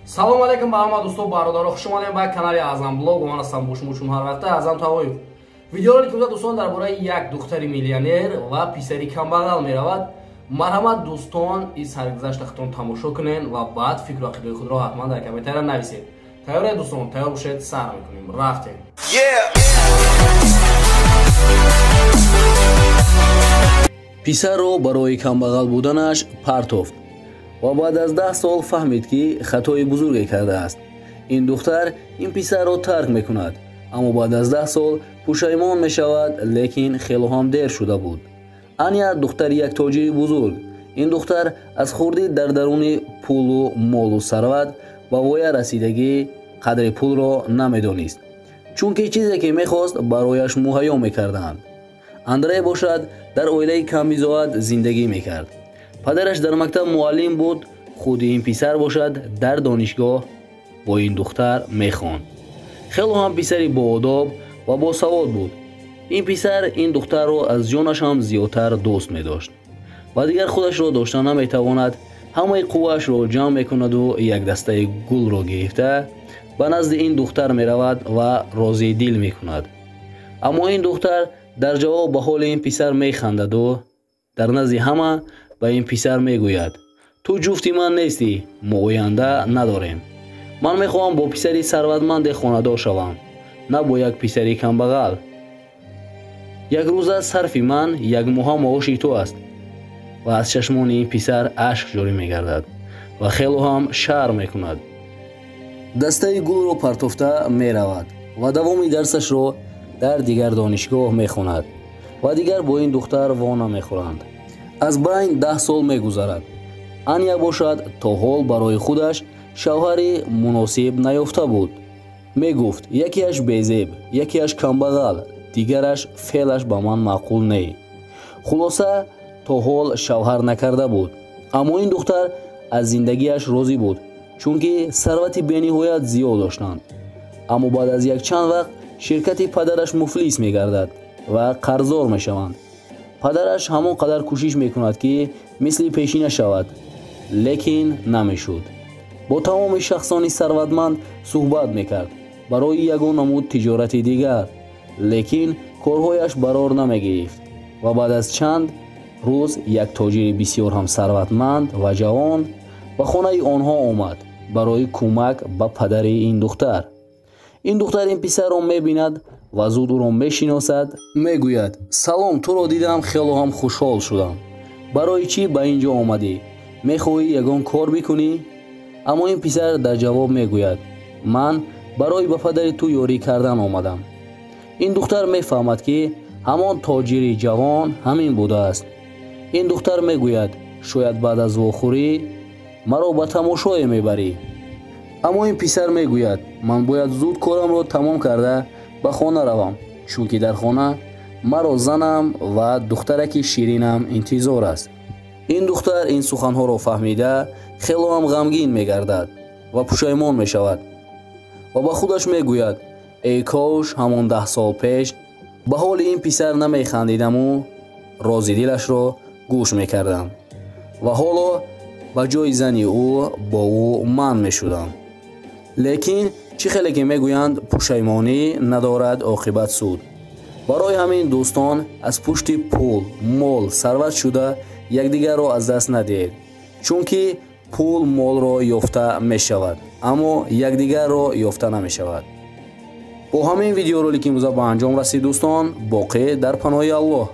Салом алейкум ба ҳама дӯстон, бародаро, хуш омадем ба канали Аъзам Блог. Ман ҳастам бо шумо чун ҳар вақта Аъзам Тавоев. Видеоролики имрӯза, дӯстон, дар бораи як духтари миллионер ва писари камбағал меравад. Марҳамат, дӯстон, ин саргузашта худтон тамошо кунед ва баъд фикру ақидаи худро ҳатман дар комментария нависед. Тайёред, дӯстон? Тайёр бошед, сар мекунем. Рафтем. Писарро барои камбағал буданаш партофт ва баъд аз 10 сол фаҳмид, ки хатои бузурге кардааст. Ин духтар ин писарро тарк мекунад, аммо баъд аз 10 сол пушаймон мешавад, лекин хело ҳам дер шуда буд. Аня духтари як тоҷири бузург. Ин духтар аз хурдӣ дар даруни пулу молу сарват ба воя расидагӣ қадри пулро намедонист, чунки чизе ки мехост, барояш муҳайё мекарданд. Андрей бошад, дар оилаи камбизоат зиндагӣ мекард. Падараш дар мактаб муаллим буд, худи ин писар бошад, дар донишгоҳ бо ин духтар мехонд. Хело ҳам писари боодоб ва босавод буд. Ин писар ин духтарро аз ҷонаш ҳам зиёдтар дӯст медошт ва дигар худашро дошта наметавонад. Ҳамаи қувваашро ҷамъ мекунаду як дастаи гулро гирифта ба назди ин духтар меравад ва розии дил мекунад. Аммо ин духтар дар ҷавоб ба ҳоли ин писар механдаду дар назди ҳама ба ин писар мегӯяд: ту ҷуфти ман нестӣ, мо оянда надорем. Ман мехоҳам бо писари сарватманде хонадор шавам, на бо як писари камбағал. Як рӯза сарфи ман як моҳа маоши ту аст. Ва аз чашмони ин писар ашк ҷорӣ мегардад ва хело ҳам шарм мекунад. Дастаи гулро партофта меравад ва давоми дарсашро дар дигар донишгоҳ мехонад ва дигар бо ин духтар во намехӯранд. Аз байн 10 сол мегузарад. Аня бошад, то ҳол барои худаш шавҳари муносиб наёфта буд. Мегуфт: якеаш безеб, якеаш камбағал, дигараш феълаш ба ман маъқул не. Хулоса, то ҳол шавҳар накарда буд. Аммо ин духтар аз зиндагиаш розӣ буд, чунки сарвати бениҳоят зиёд доштанд. Аммо баъд аз якчанд вақт ширкати падараш муфлис мегардад ва қарздор мешаванд. Падараш ҳамон қадар кӯшиш мекунад, ки мисли пешина шавад, лекин намешуд. Бо тамоми шахсони сарватманд суҳбат мекард барои ягон намуд тиҷорати дигар, лекин корҳояш барор намегирифт. Ва баъд аз чанд рӯз як тоҷири бисёр ҳам сарватманд ва ҷавон ба хонаи онҳо омад барои кӯмак ба падари ин духтар. Ин духтар ин писарро мебинад ва зуд ӯро мешиносад. Мегӯяд: салом, туро дидам, хело ҳам хушҳол шудам. Барои чӣ ба ин ҷо омадӣ? Мехоҳӣ ягон кор бикунӣ? Аммо ин писар дар ҷавоб мегӯяд: ман барои ба падари ту ёрӣ кардан омадам. Ин духтар мефаҳмад, ки ҳамон тоҷири ҷавон ҳамин будааст. Ин духтар мегӯяд: шояд баъд аз вохӯрӣ маро ба тамошое мебарӣ. Аммо ин писар мегӯяд: ман бояд зуд корамро тамом карда ба хона равам, чунки дар хона маро занам ва духтараки ширинам интизор аст. Ин духтар ин суханҳоро фаҳмида хело ҳам ғамгин мегардад ва пушаймон мешавад ва ба худаш мегӯяд: эй кош ҳамон 10 сол пеш ба ҳоли ин писар намехандидаму рози дилашро гӯш мекардам ва ҳоло ба ҷои зани ӯ бо ӯ ман мешудам. Лекин чӣ хеле ки мегӯянд, пушаймонӣ надорад оқибат суд. Барои ҳамин, дӯстон, аз пушти пул, мол, сарват шуда якдигарро аз даст надиҳед, чунки пул молро ёфта мешавад, аммо якдигарро ёфта намешавад. Бо ҳамин видеоролики имрӯза ба анҷом расид, дӯстон. Боқӣ дар паноҳи Аллоҳ.